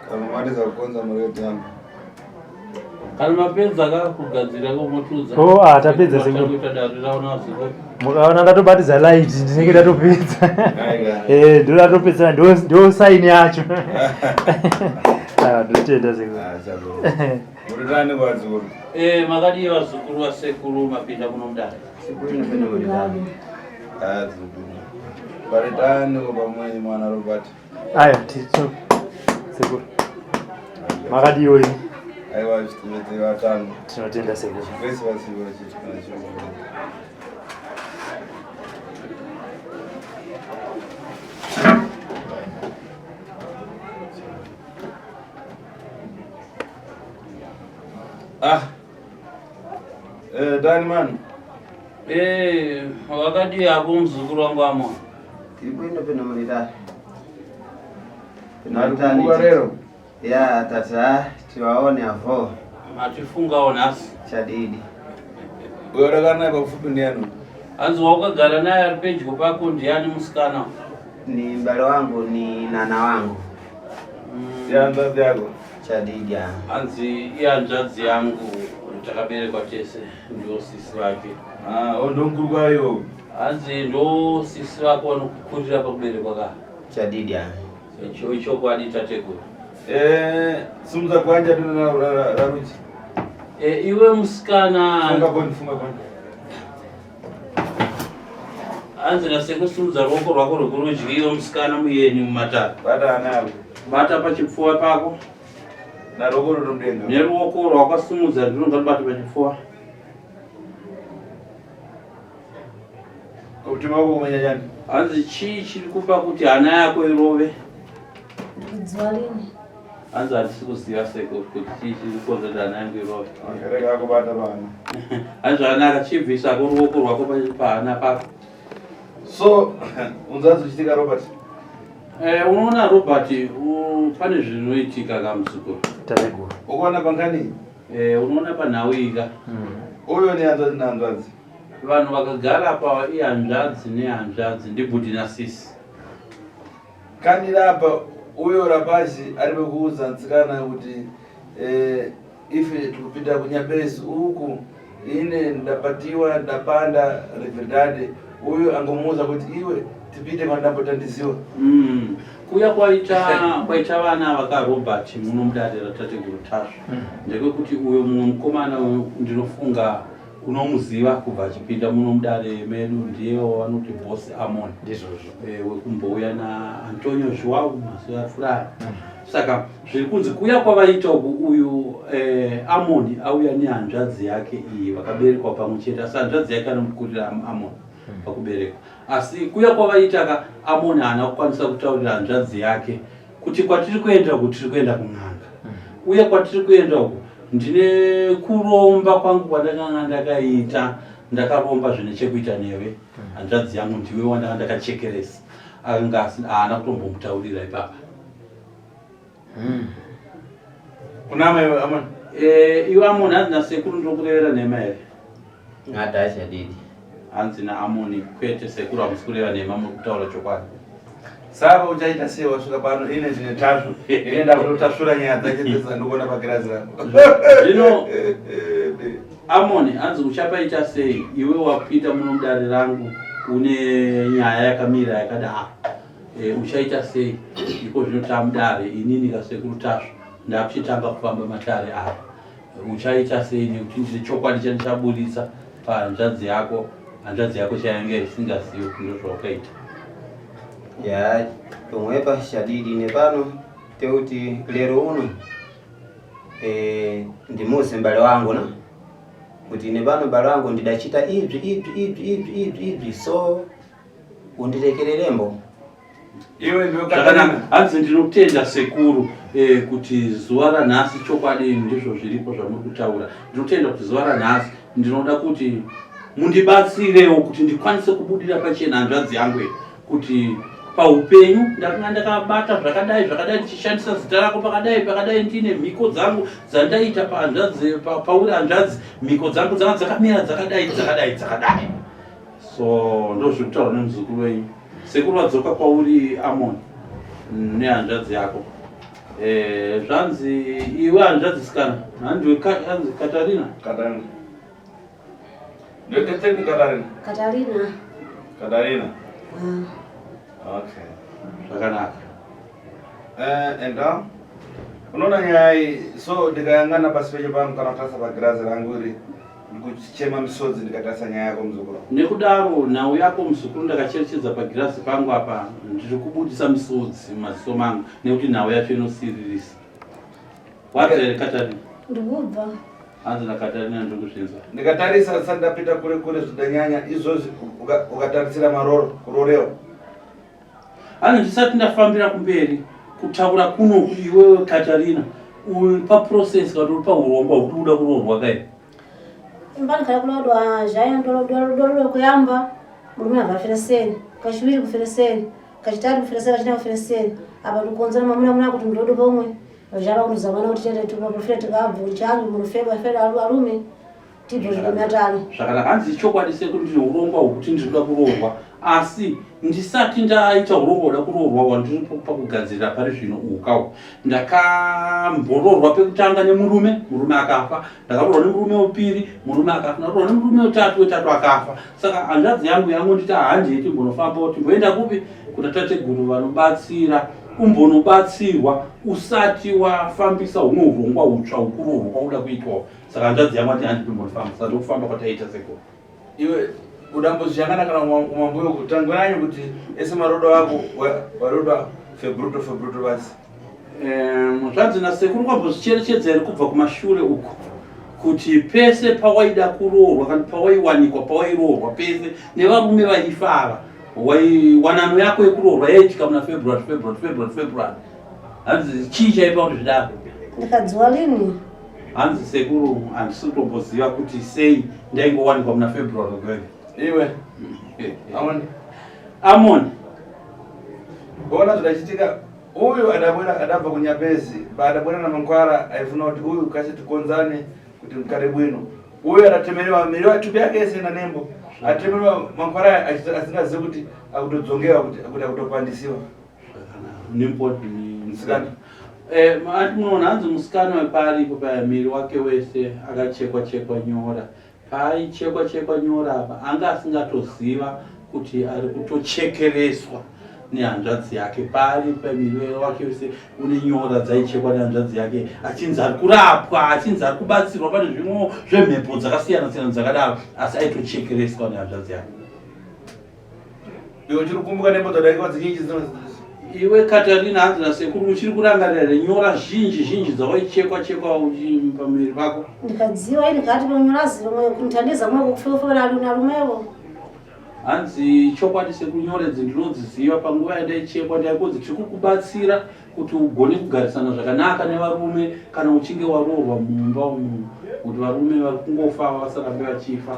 Kana maliza kukonza muriwo yangu. Kana mapedza ka kugadzira komotiudza. Oh, ah, tapedza sekuru. Kuita dare raona ziko. Mukaona ndatobatidza light ndinenge ndatopedza. Aiwa. Eh, ndo ndatopedza ndo ndo sign yacho. Ah, ndotenda sekuru. Ah, chako. Muritani kwazuru. Eh, makadii vazukuru vasekuru mapinda kuno mudare. Ah, zukuru. Baritani kwa pamwe mwana Robert. Aya, tito. Sekuru. Makadiwo ini. Aiwa chitimete vatano. Tinotenda sekuru. Vese vasiwa chitikana chimwe. Ah. Eh, Dani man. Eh, wakadii hapo mzukuru wangu amo. Tiri kuenda peno muritari. Nari lero. Ya tata tiwaone avo Matifungawo nhasi. chadidi. Uyo rakanaka pafupi ndiyani? Hanzi wakagara naye ari pedyo pako ndiani musikana? Ni mbale wangu ni nana wangu Yanzadzi yako. chadidi. ah. Hanzi ihanzvadzi yangu takaberekwa tese ndio sisi vake. Ah, o ndo mukuru kwayo. Hanzi ndo sisi vako vanokukurira pakuberekwa ka. Chadidi. ah. Icho ichokwadi tateguru. Eh, simudza gwanja rino raruchi. Eh, iwe musikana Funga boni, funga boni. hanzi nasekusumudza ruoko rwako rwekurudyi iwe musikana muyeni mumatare. Bata ana yako. Bata pachipfuwa pako Naroko rinomudenga. neruoko rwakasimudza ndinonga rubate pachipfuwa. Kuti mako kumenya chani. Hanzi chii chiri kupa kuti hana yako irove? Ndikudziwa lini? Hanzi hatisi kuziva seko kuti chii chiri kukonza kuti hana yangu irove. Rega akubata pano. Hanzi zvakanaka chibvisako ruoko rwako pahana pako. So, unzadzi uchitika Robert. Eh, unoona Robert pane zvinoitika kamuzukuru. Tateguru. Ukuona pangani? Eh, unoona panhau iyi ka Uyo ni hanzvadzi nahanzvadzi. vanhu vakagara apa ihanzvadzi nehanzvadzi ndibhudhi nasisi. Kanira apa uyo rapashi ari pekuudza nsikana kuti eh, ife tikupinda kunyabezi uku ine ndapatiwa ndapanda revedade uyo angomuudza kuti iwe tipinde kwandambotandiziwa Kuya kwaita kwaita vana vaka Robert muno mudare ratateguru Tasvu ndekwekuti uyo mumwe mukomana uyu ndinofunga unomuziva kubva achipinda muno mudare medu ndiye wavanoti Boss Amon Ndizvozvo. Wekumbouya naAntonio Joao mazuva afuraya. Saka zviri kunzi kuya kwavaita uku uyu Amoni auya nehanzvadzi yake iyi vakaberekwa pamwe chete asi hanzvadzi yake anomukurira Amoni pakuberekwa. Asi kuya kwavaita ka Amoni haana kukwanisa kutaurira hanzvadzi yake kuti kwatiri kuenda uku tiri kuenda kun'anga. Uye kwatiri kuenda uku ndine kuromba kwangu kwandakanga ndakaita ndakaromba zvine chekuita newe hanzvadzi yangu ndiwe wandanga ndakachekeresa. Akanga haana kutombomutaurira ipapa. Kuna amai Amoni. Eh, iwe Amoni hanzi nasekuru ndiri kurevera nhema here? Ngada chadidi. Hanzi naAmoni kwete sekuru hamusi kureva nhema muri kutaura chokwadi. Saka uchaita sei wasvika pano ine ndine tasvu ine ndakutotasvura nyaya dzacho dzese dzandikuona pagirazi rangu. Zvino Amoni hanzi uchapaita sei iwe wapinda muno mudare rangu une nyaya yakamira yakadaro. Uchaita sei iko zvino tamudare inini kasekuru Tasvu ndakuchitanga kufamba matare apa. Uchaita sei nekuti ndine chokwadi chandichaburitsa pahanzvadzi yako hanzvadzi yako chayange isingazivi kuti ndozvawakaita. Ya pomwepa chadidi nepano. Teuti lero uno ndimuuze mbale wangu na kuti ine pano mbale wangu ndidachita ibzi ibzi ibzi ibzi ibzi ibzi, so undilekererembo. Iwe ndiwe Zvakanaka. Katarina. Hanzi ndinotenda sekuru kuti zuva ranhasi, chokwadi ndizvo zviripo zvamuri kutaura. Ndinotenda kuti zuva ranhasi ndinoda kuti mundibatsirewo kuti ndikwanise kubudira pachena hanzvadzi yangu iyi, kuti paupenyu ndakanga ndakabata zvakadai zvakadai, ndichishandisa zita rako pakadai pakadai, ndine mhiko dzangu dzandaita pahanzvadzi pauri hanzvadzi, mhiko dzangu dzanga dzakamira dzakadai dzakadai dzakadai. So ndozviri kutaurwa nemuzukuru wenyu. Sekuru vadzoka kwauri Amon nehanzvadzi yako. Zvanzi iwe hanzvadzi sikana, handiwe hanzi Katarina. Katarina. Ndotete Katarina. Katarina. Katarina. Ah. Okay. Zvakanaka. Enda. Unoona nyaya iyi, so ndikayangana pasi pecho pangu kana kutarisa pagirazi rangu iri, ndikuchema misodzi ndikatarisa nyaya yako muzukuru. Nekudaro nhau yako muzukuru ndakacherechedza pagirazi pangu apa, ndiri kubudisa misodzi mumaziso mangu nekuti nhau yacho inosiririsa. Wabva here Katarina? Ndikubva. Hanzi naKatarina ndiri kuzvinzwa. Ndikatarisa ndisati ndapinda kure kure zvidanyanya izvozvi ukatarisira maroro kurorewa. Hanzi ndisati ndafambira kumberi kutaura kuno, iwewe Katarina uri paprocess kana uri pahurongwa hwekuti uda kuroorwa kai? Imba ndikhala kulodwa zvayo ndolodwa kuyamba murume abva fereseni, kachiviri kufereseni, kachitatu kufereseni, kachina kufereseni. Apa ndikukonzera mamuna muna kuti ndodo pomwe. Zvava kutozamana kuti tete tipafere tikabva chanu munofeba fere arume tibve zvikumatano. Zvakanaka. Hanzi chokwadi sekuru ndine urongwa hwekuti ndiri kuda kuroorwa, asi ndisati ndaita urongwa hwekuda kuroorwa hwandiri pakugadzirira pari zvino ukawo, ndakamboroorwa pekutanga nemurume, murume akafa. Ndakaroorwa nemurume wepiri, murume akafa. Ndakaroorwa nemurume wetatu, wetatu akafa. Saka hanzvadzi yangu yangonditi handei timbonofambawo, timboenda kupi kuna tateguru vanobatsira, umbonobatsirwa usati wafambisa humwe urongwa hutsva hukuroorwa kwauda kuitwawo. Saka hanzvadzi yangu ati handi timbonofamba. Saka ndokufamba kwataita sekuru. Iwe udambozviyangana kana umambuyo kutanguranyi kuti ese marodo ako waroda februto februto basi. Zvanzi nasekuru kwambozvicherechedza here kubva kumashure uku kuti pese pawaida kuroorwa kana pawaiwanikwa pawairoorwa pese nevarume vaifa ava, wanano yako yekuroorwa yaiitika muna February February February February. Hanzi chii chaipa kuti zvidaro? Ndikadziwa lini? Hanzi sekuru handisi kutomboziva kuti sei ndaingowanikwa muna February gwega. Iwe Amon. Amon. Ona zvidachitika, uyu adabwera adabva kunyapezi paadabwera namankwara aifuna kuti uyu kashe tikonzane kuti mukare bwino. Uyu adatemerewa miriwa tupi yake yese ina nembo, atemerewa mankwara asingazivi kuti akutodzongewa kuti akutopandisiwa. Musikana. Ati munoona hanzi musikana weparipo paya miri wake wese akachekwa chekwa nyora. Paaichekwa chekwa nyora apa anga asingatoziva kuti ari kutochekereswa nehanzvadzi yake. Paari pamiri wake wese une nyora dzaichekwa nehanzvadzi yake, achinzi ari kurapwa, achinzi ari kubatsirwa pane zvimwe zvemhepo dzakasiyana siyana dzakadaro, asi aitochekereswa nehanzvadzi yake. Iwe uchiri kukumbuka nembo dzadaikwa dzinyinji dzino? Iwe Katarina, hanzi nasekuru uchiri kurangarira here nyora zhinji zhinji dzawaichekwa chekwa pamuviri pako? Ndikadziwa ini kati panyora zimwe kunithandiza mwe kufefera alumewo. Hanzi chokwadi sekuru nyora idzi ndinodziziva, panguva yandaichekwa ndaikunzi tiri kukubatsira kuti ugone kugarisana zvakanaka nevarume kana uchinge waroorwa mumba umu, kuti varume vari kungofa vasarambe vachifa,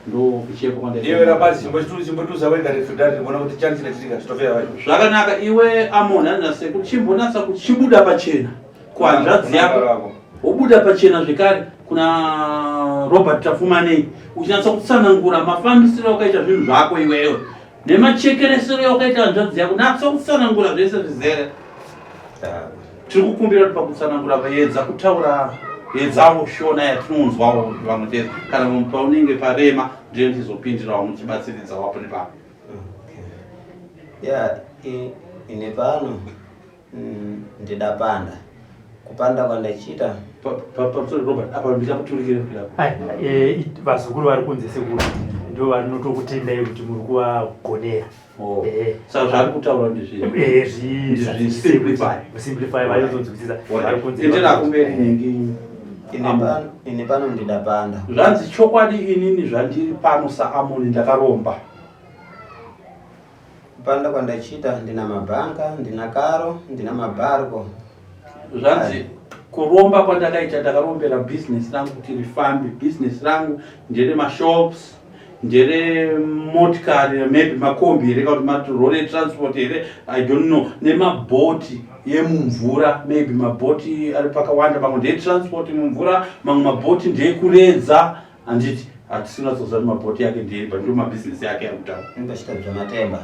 ndokuchekwa kwandaiita. Iwe Rabazi, chimbotuza wega refudari ndikuona kuti chani chinochitika chitofera vacho. Zvakanaka. Iwe Amon, hanzi nasekuru chimbonatsa kuti chibuda pachena kuhanzvadzi yako, wobuda pachena zvekare kuna Robert Tafumanei, uchinatsa kutsanangura mafambisiro awakaita zvinhu zvako iwewe nemachekeresero awakaita hanzvadzi yako. Natsa kutsanangura zvese zvizere. Tiri kukumbira kuti pakutsanangura edza kutaura edzawo Shona yatinonzwawo vamwe tese. Kana paunenge parema ndiye ndizopindirawo muchibatsiridzawo apo nepapo. Okay. Ya, ine pano ndidapanda kupanda kwandachita. Pamusoro Robert apa ndichakuturikire Ai, vazukuru vari kunze sekuru. Ndo vanotokutendai kuti muri kuvagonera. Oh. Eh. Saka zvaari kutaura ndizvi. Eh, zvi Ndizvi simplify. Simplify vayozonzwisisa. Vari kunzi- Endera kumberi nhingi. Ine pano ndidapanda. Zvanzi chokwadi inini zvandiri pano saAmoni ndakaromba. Kupanda kwandachita ndina mabhanga, ndina karo, ndina mabharko. Zvanzi kuromba kwandakaita, ndakarombera bhizinesi rangu kuti rifambe. Bhizinesi rangu ndere mashops, ndere motikari, maybe makombi here kana kuti marori transport here, I don't know, nemabhoti yemumvura, maybe mabhoti ari pakawanda, mamwe ndeye-transport mumvura, mamwe mabhoti ndeyekuredza. Handiti hatisina kuzoziva kuti mabhoti yake ndeye, but ndo mabhizinesi yake ari kutaura. Ndachita zvamatemba.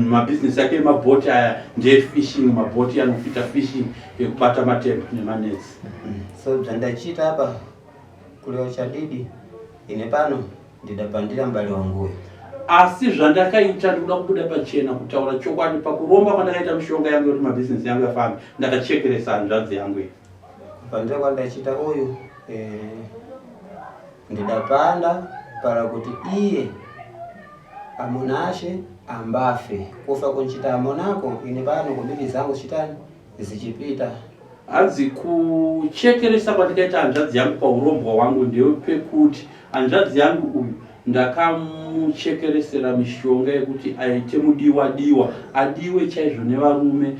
Mabhizinesi ake emabhoti aya ndeyefishing, mabhoti anokuita fishing ekubata matemba nemanetsi. So zvandachita apa kulewa chadidi, ine pano ndidapandira mbali wanguyo. Asi zvandakaita, ndikuda kubuda pachena kutaura chokwadi, pakuromba kwandakaita mishonga yangu yekuti mabhizinesi yangu yafambe, ndakachekeresa hanzvadzi yangu iyi. Kupandira kwandachita uyu ndidapanda para kuti iye amunashe ambafe kufa kunchita amonako, ine pano kubiri zangu chitani zichipita. Hanzi kuchekeresa kwandikaita hanzvadzi yangu paurombwa hwangu ndepekuti hanzvadzi yangu uyu ndakamuchekeresera mishonga yekuti aite mudiwa diwa, adiwe chaizvo nevarume.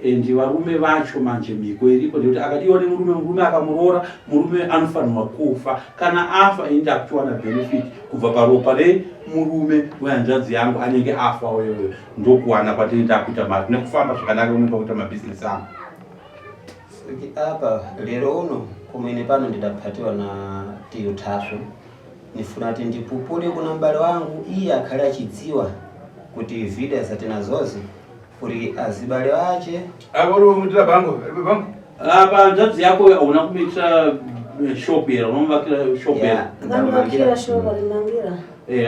And varume vacho manje mhiko iripo ndekuti akadiwa nemurume, murume akamuroora, murume anofanirwa kufa. Kana afa, ini ndakutowana benefit kubva paropa remurume wehanzvadzi yangu anenge afa wewe. Ndokuwana kwatini ndakuita mari nekufamba zvakanaka unopa kuita mabhizinesi angu. Siki apa lero uno kumwene pano ndidapatiwa na tiyo tasvo, nifuna kuti ndipupule kuna m'bale wangu, iye akhale achidziwa kuti vida zatinazozi kuti azibale wache. Apo uri kumuitira bango, ripe bango. Apa hanzvadzi yako hauna kumuitira shop here? Unomuvakira shop here? Ya, Akandivakira shop, akandimangira.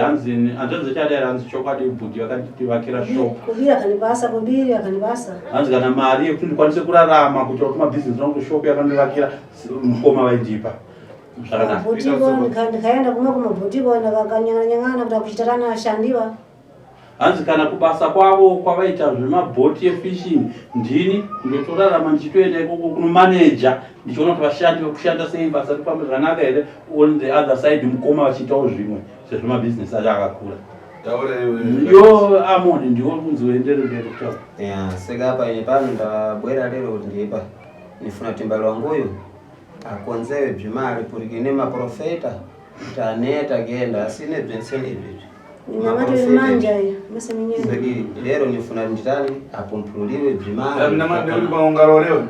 Hanzi hanzvadzi yachadai, hanzi chokwadi bhudhi vakandivakira shop. Kubiri akanibasa, kubiri akanibasa. Hanzi kana mari yekuti ndikwanise kurarama, kuita kuti mabhizinesi angu, shop yakandivakira mukoma vaindipa zvakanaka. Mabhotiko ndikaenda kumwe kumabhotiko ndakanyangana kuti akuchitarana ashandiwa. Hanzi kana kubasa kwavo kwavaita zvemabhoti efishing, ndini ndotorarama ndichitoenda ikoko kunomaneja, ndichiona kuti vashandi vekushanda sei, basa rikufamba zvakanaka here. On the other side mukoma vachiitawo zvimwe sezvo mabhizinesi acho akakura. Taura iwe. Yo Amoni, ndiwo kunzi uendere mberi kutaura. Ya, seka apa ine pano ndabwera lero kuti ndipa nifuna kuti mbale wanguyu akonzewe bzimali puriki ne maprofeta taneta kuyenda asine bzenseni ibzibzi. Minamato yemanja iyo mese minyeni. Seki lero nifuna kuti nditani apumpululiwe bzimali. Ndikuti paungarorewe.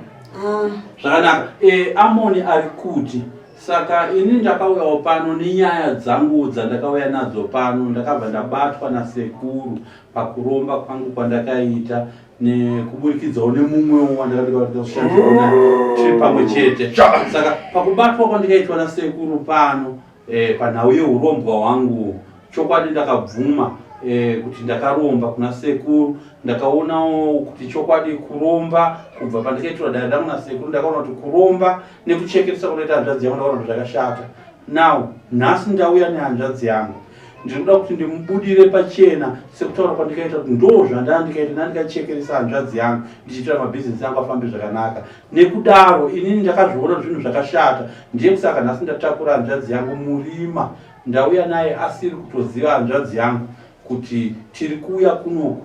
Ah, Zvakanaka. Amoni ari kuti saka ini ndakauyawo pano nenyaya dzangu dzandakauya nadzo pano. Ndakabva ndabatwa nasekuru pakuromba kwangu kwandakaita nekuburikidzawo nemumwewo wandakadikashandirawo naye tiri pamwe chete. Saka pakubatwa kwandikaitwa nasekuru pano panhau yeurombwa hwangu, chokwadi ndakabvuma kuti ndakaromba kuna sekuru. Ndakaonawo kuti chokwadi kuromba kubva pandikaitirwa dare rangu nasekuru, ndakaona kuti kuromba nekuchekeresa kunoita hanzvadzi yangu, ndakaona kuti zvakashata. Now nhasi ndauya nehanzvadzi yangu, ndinoda kuti ndimubudire pachena sekutaura kwandikaita kuti ndo zvandaa ndikaita, ndandikachekeresa hanzvadzi yangu ndichiitira mabhizinesi angu afambe zvakanaka. Nekudaro inini ndakazviona zvinhu zvakashata, ndiye kusaka nhasi ndatakura hanzvadzi yangu murima, ndauya naye asiri kutoziva hanzvadzi yangu kuti tiri kuuya kunoku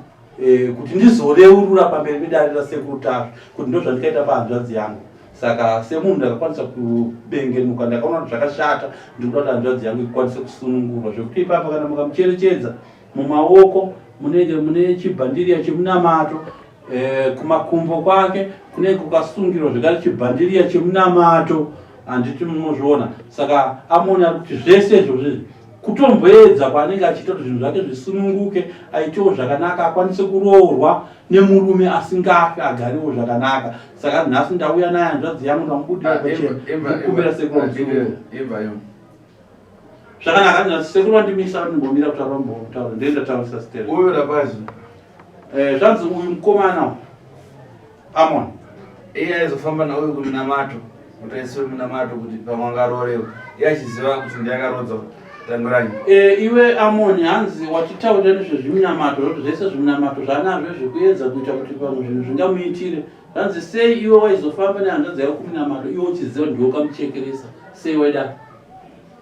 kuti ndizoreurura pamberi pedare rasekuru Tasvu kuti ndo zvandikaita pahanzvadzi yangu. Saka semunhu ndakakwanisa kubengenuka, ndakaona kuti zvakashata, ndikuda kuti hanzvadzi yangu ikwanise kusunungurwa. Zvekuti ipapa kana mukamucherechedza mumaoko munenge mune chibhandiriya chemunamato, kumakumbo kwake kunenge kukasungirwa zvekare chibhandiriya chemunamato, handiti munozviona? Saka Amoni ari kuti zvese izvozvo izvi kutomboedza kwaanenge achiita kuti zvinhu zvake zvisununguke, aitewo zvakanaka, akwanise kuroorwa nemurume asingafi, agarewo zvakanaka. Saka nhasi ndauya naye hanzvadzi yangu, ndamubudira pachena, ndikukumbira sekuru vamusunungure. Imba yo. Zvakanaka, nhasi sekuru vandimisa kuti ndimbomira kutaura, mbokutaura ndiye ndataurisa stera. Uyu rapazi. Zvanzi uyu mukomana Amon Iye aizofamba nauyu kuminamato, kuti aisiwe minamato kuti pamwe angarorewe. Iye achiziva kuti ndiye akarodzwa. Tanguranyi. E, iwe Amoni, hanzi watitaurira nezvezviminamato, zvoti zvese zviminamato zvaanazvo zvekuedza kuita kuti pamwe zvinhu zvingamuitire. Hanzi sei iwe waizofamba nehanzvadzi yako kuminamato iwe uchiziva ndiwe ukamuchekeresa? Sei waidaro?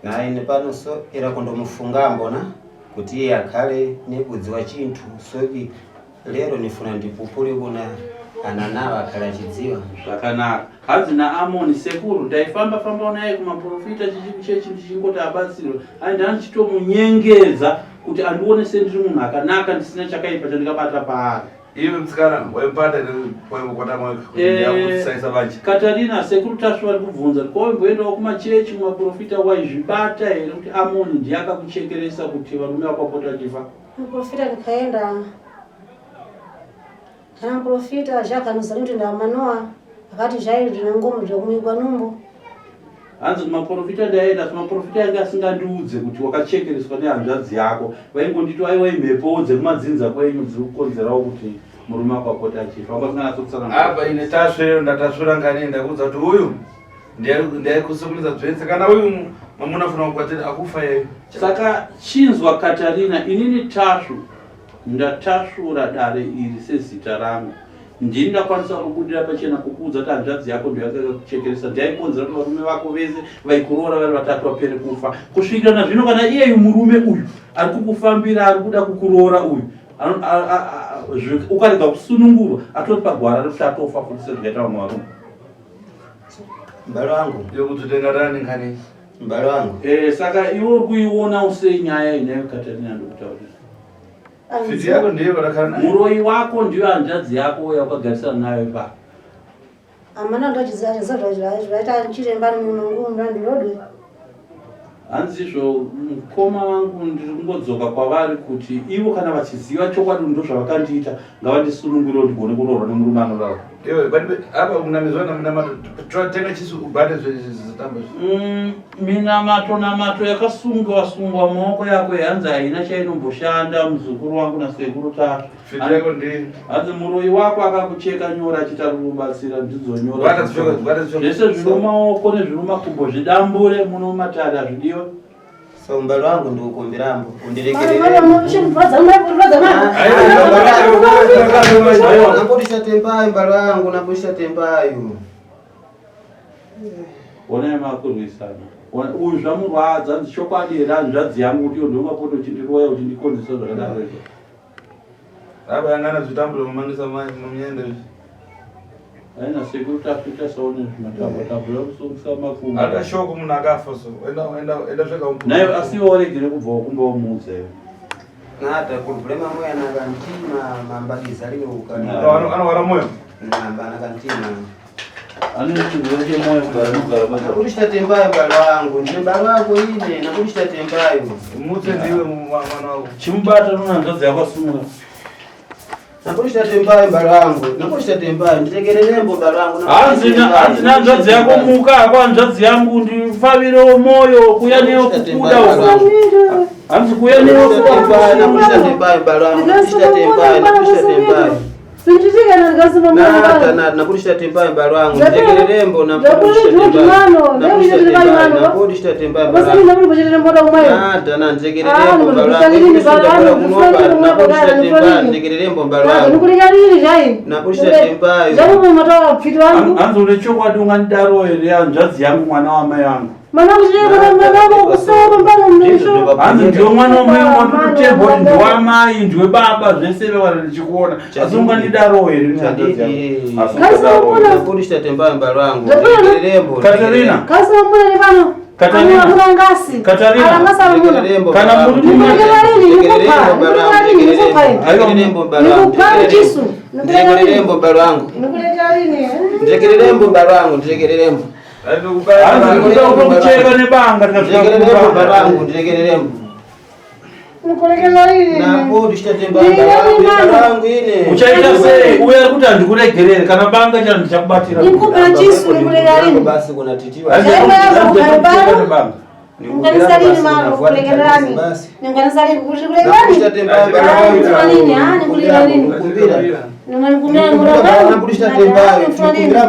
Naye nepano so era kundomufunga mbona kuti iye akhale nekudziwa chinthu soki lero nifuna ndipupule kuna ananawa akhale achidziwa. Zvakanaka. Hanzi naAmoni, sekuru, ndaifamba fambawo naye kumaporofita chichi kuchechi ndichingoti abatsirwe. Ai ndandichitomunyengedza kuti andione sendiri munhu akanaka ndisina chakaipa chandikabata paari. Iwe mtsikana waipata kwaikwata kusaisa banje. Katarina, sekuru Tasvu vari kubvunza kuti kwawaimboendawo kumachechi kumaporofita waizvibata here kuti Amoni ndiye akakuchekeresa kuti varume vako vapota vachifa? Muprofita ndikaenda kana muprofita zvakanozani kuti ndamanoa akati zvai ndine ngomo zvekumigwa numbo. Hanzi kumaporofita ndaienda asi maporofita ainge asingandiudze kuti wakachekereswa nehanzvadzi yako. Vaingonditi aiwa imhepowo dzekumadzinza kwenyu dziri kukonzerawo kuti murume wako apote achifa. Vanga vasinganyatsotsanangura. Apa ine tasvero ndatasvura ngani ndakuudza kuti uyu ndiyaikusukumidza dzvetse kana uyu mamuna afuna kukwatira akufa yeyo. Saka chinzwa Katarina, inini Tasvu ndatasvura dare iri sezita rangu. Ndini ndakwanisa kubudira pachena kukuudza kuti hanzvadzi yako ndiyo yanga yakakuchekeresa, ndiyo yaikonzera kuti varume vako vese vaikuroora vari vatatu vapere kufa. Kusvikira nazvino kana iyeyu murume uyu ari kukufambira ari kuda kukuroora uyu ukarega kusunungurwa atori pagwara rekuti atofa futi sezvakaita vamwe varume. M'bale wangu. Yokututenga rani ngani? M'bale wangu. Eh, saka iwe uri kuiona usei nyaya inayo Katarina ndokutaurira. Fiti yako ndiyo varakara nayo. Muroyi wako ndiyo hanzvadzi yako yaukagarisana nayo ipapo. Amana ndochiziva zvaita chiremba munungu ndandilodwe. Hanzi izvo mukoma vangu ndiri kungodzoka kwavari kuti ivo kana vachiziva chokwadi ndozvavakandiita ngavandisunungure ndigone kuroorwa nemurume anorarama. Iwe but apa kunamizwa naminamato tenga chisu ubate zvitambo izvi. Minamato namato yakasungwa sungwa mumaoko yako hanzi haina chainomboshanda muzukuru wangu nasekuru Tasvu. Fiti yako ndi Hanzi muroyi wako akakucheka nyora achiti ari kukubatsira ndidzo nyora. Bata dzishoka, bata dzishoka. Zvese zviri mumaoko nezviri mumakumbo zvidambure muno mumatare hazvidiwe. So m'bale wangu ndikukumbirambo undirekerere. Napodisha tembayo m'bale wangu napodisha tembayo. Onai makurwisana. Uyu zvamurwadza hanzi chokwadi here hanzvadzi yangu kuti iyo ndongapota uchindiroya uchindikonzesa zvakadaro izvo. Apa yangana zvitamburo mamangisa mamyende izvi. Aina sekuru tafita saone zvimatambo tambo zvakusungisa makumbo. Ata shoko munhu akafa so. Enda enda enda sveka umpu. Nayo asi iwe waregere kubva wakumba wamuudza iwe. Nata problema moya na kantima mambakiza lino ukali. Anowara moyo. Namba na kantima. Ane chirwere chemoyo kugara nokugara basa. Nakurishita tembayo balo wangu, ndine balo wako ine, nakurishita tembayo. Mutse ndiwe mwana wako. Chimubata nuna hanzvadzi yako asumura. Nakurishita tembayo balo wangu, nakurishita tembayo, ndirekererembo balo wangu. Hanzi na hanzvadzi yako muka hako hanzvadzi yangu ndifavirewo moyo kuya neyo kukuda uko. Hanzi kuya neyo kukuda. Nakurishita tembayo balo wangu, nakurishita tembayo, nakurishita tembayo. Nakurishita tembayo balo wangu, ndirekererembo, nakurishita tembayo, nakurishita tembayo balo wangu. Nada, na ndirekererembo balo wangu, nakurishita tembayo, ndirekererembo balo wangu. Nakurishita tembayo. Hanzi une chokwadi ungandidaro here hanzvadzi yangu mwana wamai vangu. Hanzi ndiwe mwana wamai wandikutebwa kuti ndiwe amai ndiwe baba zvese vevana ndichikuona asi ungandidaro here hanzvadzi yangu? Asi ungadaro here? Nakurishita tembayo balo wangu, ndirekererembo. Katarina. Katarina. Katarina. Kana muri Ndirekererembo balo wangu. Ndirekererembo balo wangu, ndirekererembo. Hanzi kuda kutokucheka nebanga tikasvika Ndirekererembo balo kumba. wangu, ndirekererembo. Nakurishita tembayo balo wangu, balo wangu ine. Uchaita sei? Uya ari kuti handikuregerere kana banga chero ndichakubatira. Nikupa chisu nikulega lini? Basi kuna titiwa. Hanzi Chaipa hanzi yazo kucheka kugara nebanga. Ninganisa lini mama kulekelani? Basi. Ninganisa lini Nakurishita kulekelani? tembayo balo wangu. Nini? Ah, nikulega lini? Kumbira. Ndikumbira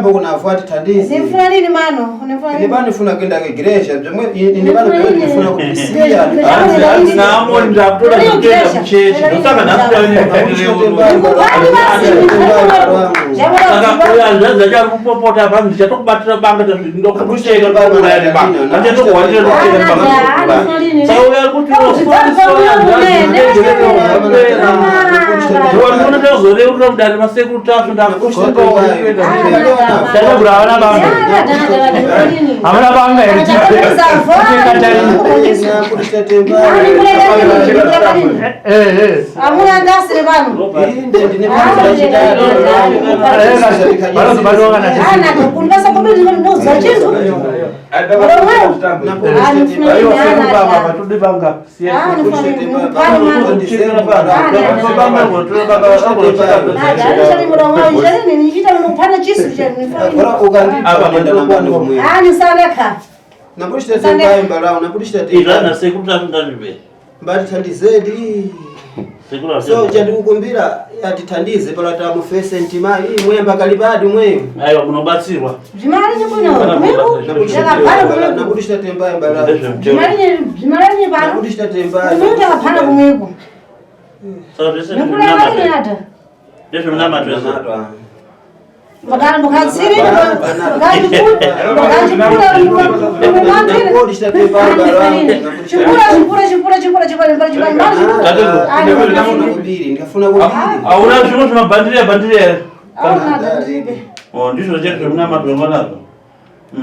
kuna afu atithandize. Nifuna nini mano? Nifuna Ine nini? pano ndifuna kuenda kuigreja bzomwe ine pano bzomwe ndifuna kubisiya. Hanzi hanzi naamoni ndakutoda kutenda kuchechi ndosaka nhasi Ndikubani basi saka uyo hanzvadzi yacho ari kupopota apa ndichatokubatira banga ndokucheka ndokuuraya nebanga handichatokuhwandira ndokucheka nebanga ndokuuraya saka uyo ari kuti ndiwandinoona tazoreurura kudare masekuru tasvo ndakufunga kuenda Tateguru havana banga. Havana banga here? Eh, eh. Amuna ngasire pano. Vanozobatwa kana Ana kundibasa kubiri ndozwa chintu. aiwa sekuru baba vatode banga Ah, izvana sekuru tasvo ndazvipe Mbatithandizedi. sekuru So chandikukumbira atithandize pala tamufese mtima iyi mwemba kalipadi mweyo. aiwa munobatsirwa Nakuti tembaye mbala. ndezvemutemo Nakuti tembaye. saka zvese ndezvemunamato ese Ndikafuna kubiri. hauna zvimwe zvimabhandiriya bhandiriya here Oh, ndizvo chete zvemunamato wanazvo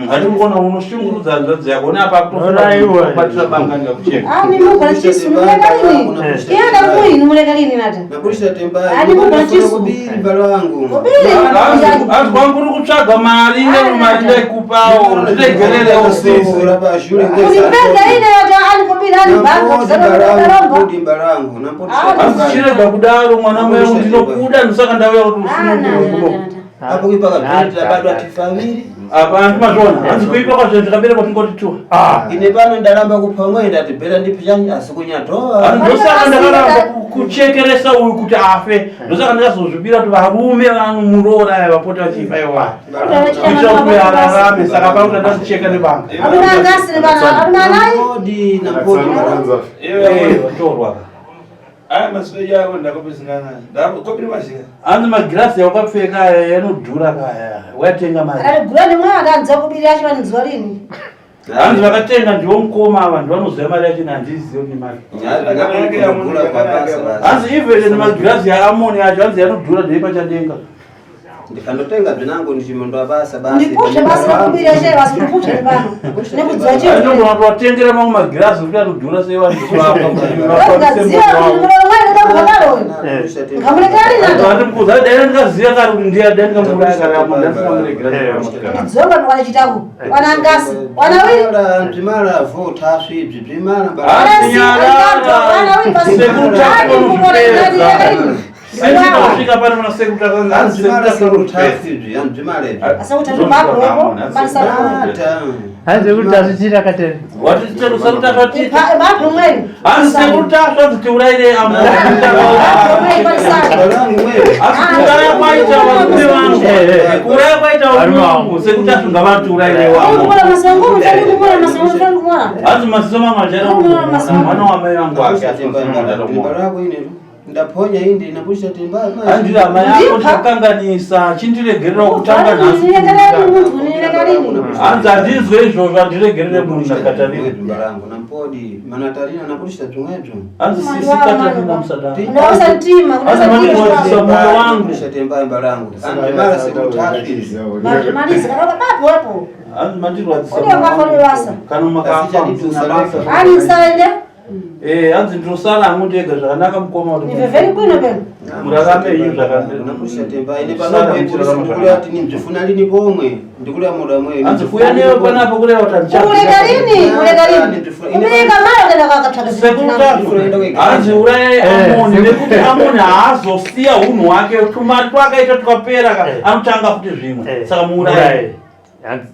hati kuona unoshungurudza hanzvadzi yako une apa Uraiwa. kubatira banga ndikakucheka Nakuti tembaye. Ani mugona chisu. Kubiri mbala wangu. hanzi kwangu uri kutsvaga mari nero mari ndaikupawo ndiregererewo sisi hanzi chirega kudaro mwana mai ndinokuda ndosaka ndauya kuti usunungurwe kuno Apo kuipaka bviri tabadwa tifaviri. apa handi mazviona hanzi kuipa kwazvo ndikaberekwa tingoti tu Ah. Ine pano ndaramba kupha mwe ndati bhera ndipishani asi kunyatoa. Hanzi ndosaka ndakaramba kuchekeresa uyu kuti afe ndosaka ndakazozvipira kuti varume vanomuroora aya vapote vachifa iwa kuitira kuti ararame saka pano tandazicheka nebanga Nampodi nampodi. vatorwa aya masipeji ako ndakopesingana ndakopiri mazhika hanzi magirasi awakapfeka aya yanodhura kaya watenga mari hanzi vakatenga ndiwo mukoma ava ndiwo vanoziva mari yacho handizivi kuti mari hanzi even nemagirasi yaamoni acho hanzi yanodhura ndeipachadenga Ndikandotenga bzinangu ndichimondo basa basi. Ndipushe basi rakubira chai basi ndipushe pano nekudziwa chinhu anogona kuvatengera mamwe magirasi kuti anodhura sei vanhu Ukaziva kuti muromo mwana ndakubhadhara uyu. Ngamulekani nado. ndikuza dai ndikaziva kari kuti ndiye dai ndikamuuraya kari apo ndasina Ndidzomba ndokwana chitaku. Wana ngasi. Wana wili. Bzimala vo taswi ibzi bzimala Wana si. Wana wili basi. Sekuru Ani kumora ndani ndani. Aisvika pano pana sekuru Bzimala sekuru taswi ibzi bzimala ibzi. Asa kuti papo hapo. Basi Nata. Hanzi kuti tasvichira katene. wati sekuru tasvati Papo mwenu. hanzi sekuru tasvanzi tiurayire Papo mwenu basi. Balangu wewe. asi kuuraya kwaita varume vangu kuuraya kwaita varume vangu sekuru tasvu ngavatiurayire wavo Kumora masango mutani kumora masango mutani kumora. hanzi maziso mamwe achada mwana wamai vangu ake Bala yako ine tu. Ndaphonya indi nakuti tembaye. hanzi hama yako ndikakanganisa chindiregerera kutanga nhasi Nilekalini muntu nilekalini. hanzi handizwe izvozvo handiregerere munhu nakatarina Balangu nampodi manatarina nakuti tumwebyo. hanzi sisi katarina musadaro Ndausa mtima Hanzi mandirwadzisa moyo wangu Nakuti balangu. Bzimala sekuru taswi ibzi. Maliza kana papo hapo. hanzi mandirwadzisa Udiwa kwako lwasa. kana makafa musina basa Ani saende. Eh, hanzi ndosara hangu ndega zvakanaka mukoma kuti Niveveri kwino peno. murarame iyi zvakanaka Nakuti ine pano ndikulia ati nimzvifuna lini pomwe ndikulia muda mwe. hanzi kuuya newe panapo kureva kuti Uleka lini? Uleka lini? Ubeka mara kana kakatsvaka Sekuru Tasvu, hanzi urayai Amoni nekuti Amoni haazosiya unhu hwake tumari twakaita twakapera ka anotanga futi zvimwe saka muurayai Hanzi.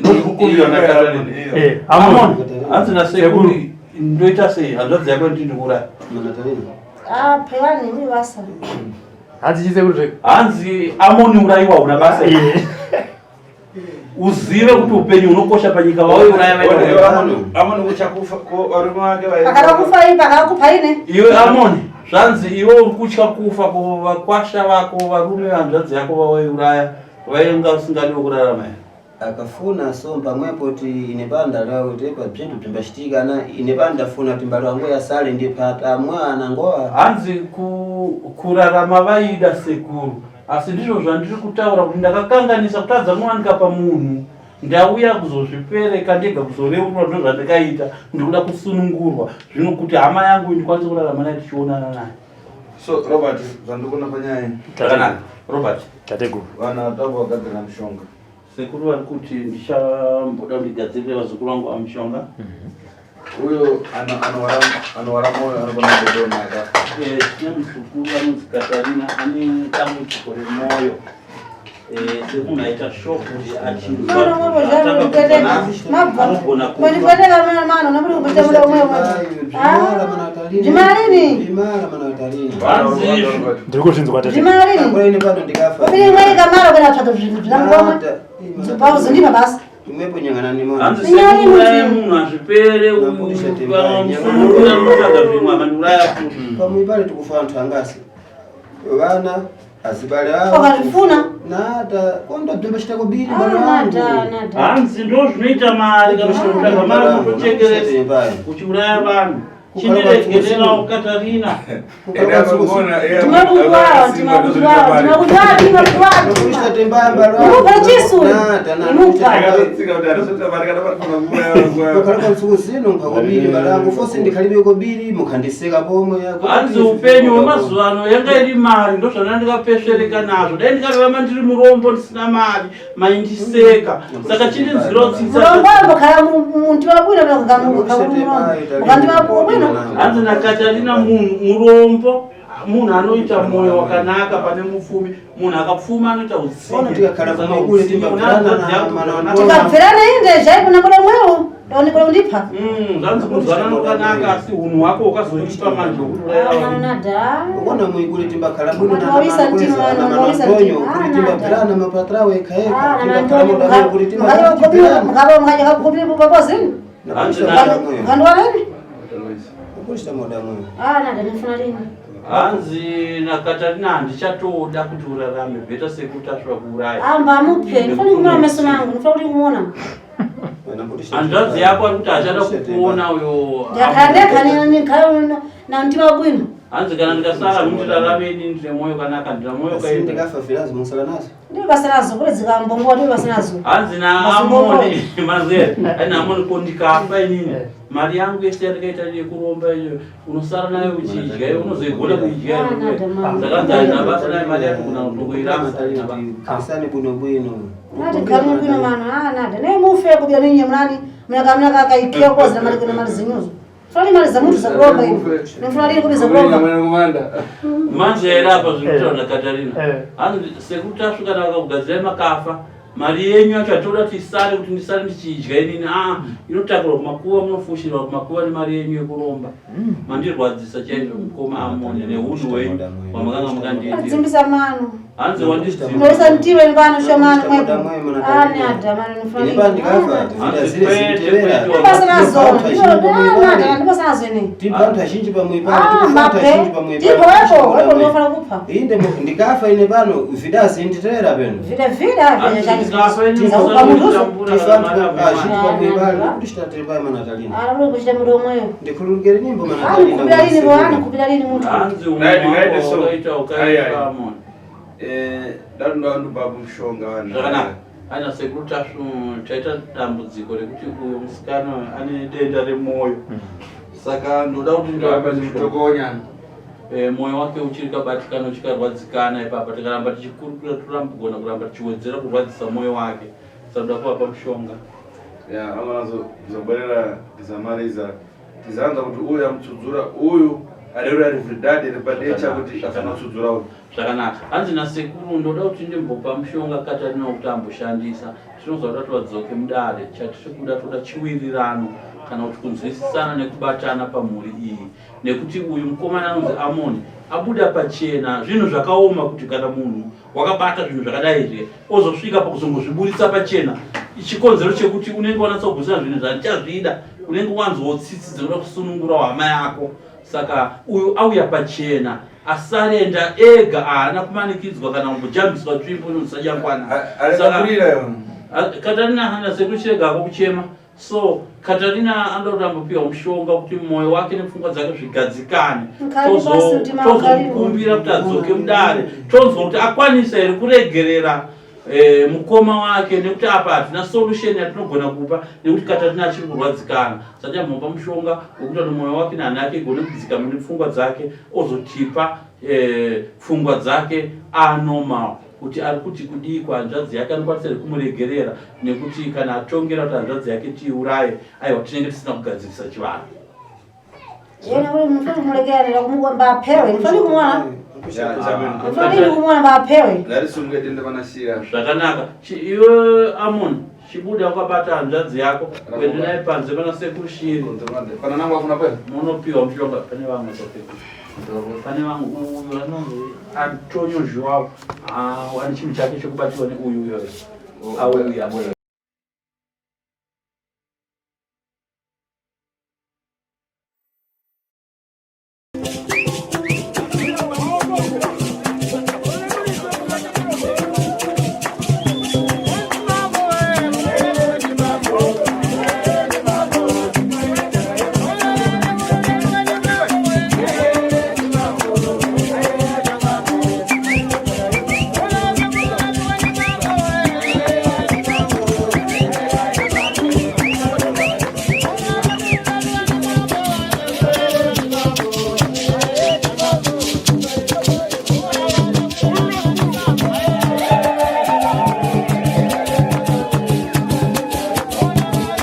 Ndozvikukumbira naKatarina. Eh, Amoni Amoni. hanzi nasekuru ndoita sei hanzvadzi yako ndindikuuraya Manatarina. Ah, pewani ni wasa. Hanzi chise kuti Hanzi Amoni uraiwa una basa. Eh. Uzive kuti upenyu unokosha panyika wauuraya vaita. Amoni kuchakufa ko varume vake vai. Pakada kufa iyi pakada kupa ine. Iwe Amoni, zvanzi iwe uri kutya kufa ko vakwasha vako varume vanzvadzi yako vawaiuraya vainga usingadiwo kurarama here? Akafuna so pamwepo ti ine panda leo kuti pa bzinthu bzimbachitikana ine panda funa kuti mbale wangu yasale ndipata mwana ngowa. Hanzi kurarama vaida sekuru, asi ndizvo zvandiri kutaura kuti ndakakanganisa kutadza kuwanika pamunhu. Ndauya kuzozvipereka ndega kuzoreurura ndo zvandakaita, ndikuda kusunungurwa zvino kuti hama yangu ndikwanise kurarama naye tichionana naye. So Robert, zvandikuona panyaya iyi. Zvakanaka Robert. Tateguru. Vana tavo vagadzira mushonga. Sekuru vari kuti ndichamboda ndigadzirire vazukuru vangu vamushonga. Uyo anowara moyo anogona kudonaka. Tine muzukuru anonzi Katarina ane dambudziko remwoyo. Semunhu aita shock kuti Mwana mwana zvangu ndipeteka. Mabva. anogona kufa. Mwandipeteka mwana mwana namuri kupeta muda umwe umwe. Zvimala mana Katarina. Zvimalini? Zvimala mana Katarina. Hanzi Ndiri kuzvinzwa tateguru. Zvimalini? Akura ine pano ndikafa. Ubiri mwai kamara kwena tsvaga zvinhu zvinangomwe. Pauzo ndima basi. Imwepo nyangana nimona. Hanzi Inyaya sekuuraya yemuti. munhu hazvipere, Nabudisha tembai, musunungura munotsvaga zvimwe akandiuraya futi. Pamwe pale tikufa anthu angasi. Vana azibale avo. Wakazvifuna? Nata kondo bzimba kubiri Ah, mbale wangu. nada nada. Hanzi ndo zvinoita mari kana kutsvaga mari kutochekeresa uchiuraya vanhu. Chindiregererawo Katarina. Timakudwara, timakudwara, timakudwara, timakudwara. Nokuisha tembaya mbale wangu. Imupa chisu. Nata nata. Imupa. Kukhala kwa zino nkakobiri mbale wangu fose ndikhalibe kobiri mukhandiseka pomwe. Hanzi upenyu hwemazuva ano yanga iri mari ndo zvandanga ndikapesvereka nazvo. Dai ndikararama ndiri murombo ndisina mari maindiseka. Saka chindinzwirawo tsitsi. Mulongo ambokhala muntu wabwino mukandimapuwa bwino. Hanzi naKatarina munhu murombo munhu anoita mwoyo wakanaka pane mupfumi. Munhu akapfuma anoita utsinye. Ona tikakhala Saka kumakule utsinye timbabvirana una hanzvadzi yako na- zvakanaka. Tikabvirana inde zvaikuna kuda mwewo. Ndaonekwa kundipha. Zvanzi kuzwanana kwakanaka asi unhu hwako ukazoipa manje wekuuraya vanhu. Nada. Ukona mwikule timbakhala bwino Maulisa mtima, maulisa Antonio mtima. kuti Ah, timbabvirana mapatrawo eka eka Ah, timbakhala mudamwe kuti timbabvirana. mukabirana. Mukandwaleni? Nakulisha muda mweyo. Ah, nada nifuna lini. Hanzi naKatarina handichatoda kuti urarame bheta sekuti asva kuuraya. Amba muphe, ndifuna kumona meso mangu, ndifuna kuti kumuona. Hanzvadzi yako ari kuti achada kukuona uyo. Ndakhala ndekha nikhala na mtima wabwino. Hanzi kana ndikasara mundirarame ini ndine mwoyo kanaka ndina mwoyo Asi kaita. ndikafa vilazi musala nazo. Ndiyo basa nazo, kule zikambongoa ndiyo basa nazo. Hanzi naAmoni mazera aina Amoni ko ndikafa inini mari yangu yese yandikaita yekuromba iyo unosara nayo uchidya iwe unozoigona kuidya Ah, nada, mama. saka hanzi haina basa nayo mari yacho kuna kutokoirasa Kanisani bwino bwino. Nati khali bwino mano, ah nada. Ne mufe kubya ninye mlani, mnaka mnaka kaikia koza mali kuna mali zinyuzo. Fulani mali za mtu za kulomba hivi. Nifuna lini kubiza kulomba. Manje here apa zviri kutaura naKatarina. Eh. Hanzi sekuti tasvika nakakugadzira makafa mari yenyu yacho hatoda kuti isare kuti ndisare ndichidya inini a inotakurwa kumakuva munofushirwa kumakuva nemari yenyu yekuromba. Mandirwadzisa chaizvo mukoma Amoni neunhu hwenyu hwamakanga mukandiitira. Adzimbisa mano. Hanzi wandidzimba. Ndolisa mtiwe nipano shomano mwepo. Ah nada mano nifuna Ine lini. pano ndikafa Hanzi vila zile kwete, zintevera. kwete. Ndibasa nazo. Nada ndibasa nazo ini. Tipha anthu azhinji pamwe Ah pano, tikufa anthu mape. azhinji pamwe Tipo wepo, wepo ndofana kupha. Inde ndikafa ine pano vidazi nditevera peno. Vile vile Hanzi vile ndikafa inini Za kupa munduzo. Tifa anthu azhinji pamwe pano Ah, kuti chitatemba mana Talina. Ah uri kuchita mudomo wewe. Ndikhululukire nyimbo mana Ah Talina. nikupira lini bwana, nikupira lini mtu. Hanzi Right, umwe right, wako so. wakaita Aye, aye. ukaipa Amoni. Ndarundo andu mushonga vanhu. Zvakanaka. Ana sekuru Tasvu taita dambudziko rekuti uyo musikana ane denda remwoyo. Saka ndoda kuti Ndoramba ndivape mushonga. chitokonyana. Mwoyo wake uchiri kabatikana uchikarwadzikana ipapa tikaramba tichikurukura torambogona kuramba tichiwedzera kurwadzisa mwoyo wake. Saka ndoda kuvapa mushonga. Ya, amana zobwerera tizamaliza. Tizanza kuti uyu amutsudzura uyu Areura rivridade ripadecha kuti afana kutsudzura uyu. Zvakanaka. Hanzi nasekuru ndoda kuti ndimbopa mushonga Katarina wekuti amboshandisa. Tinozoda kuti vadzoke mudare. Chatiri kuda toda chiwirirano kana kuti kunzwisisana nekubatana pamhuri iyi. Nekuti uyu mukomana anonzi Amoni abuda pachena zvinhu zvakaoma kuti kana munhu wakabata zvinhu zvakadai zve ozosvika pakuzongozviburitsa pachena chikonzero chekuti unenge wanatsa kugusana zvinhu zvandichazvida unenge wanzwawo tsitsi dzinoda kusunungura hama yako saka uyu auya pachena asarenda ega haana kumanikidzwa kana kumbojambiswa tsvimbo inonzisajangwana katarina hana sekuchirega ako kuchema So Katarina anoda kuti ambopiwa mushonga kuti mwoyo wake nepfungwa dzake zvigadzikane, tozomukumbira kuti adzoke mudare, tonzwa kuti akwanisa here kuregerera eh, mukoma wake nekuti apa hatina solution yatinogona kupa nekuti Katarina achiri kurwadzikana. Sati ambopa mushonga wekuti ano mwoyo wake nehana yake igone kudzikama nepfungwa dzake ozotipa eh, pfungwa dzake anormal kuti ari kuti kudii kuhanzvadzi yake anokwanisa here kumuregerera nekuti kana atongera kuti hanzvadzi yake tiiuraye aiwa tinenge tisina kugadzirisa chivanhu. Zvakanaka iwe Amon chibuda wakabata hanzvadzi yako uende naye panze pana sekuru Shiri munopiwa mushonga pane vamwe pane vamwe uyu anonzi Antonio Joao ah, ane chinhu chake chekubatiwa neuyu uyoyo auya.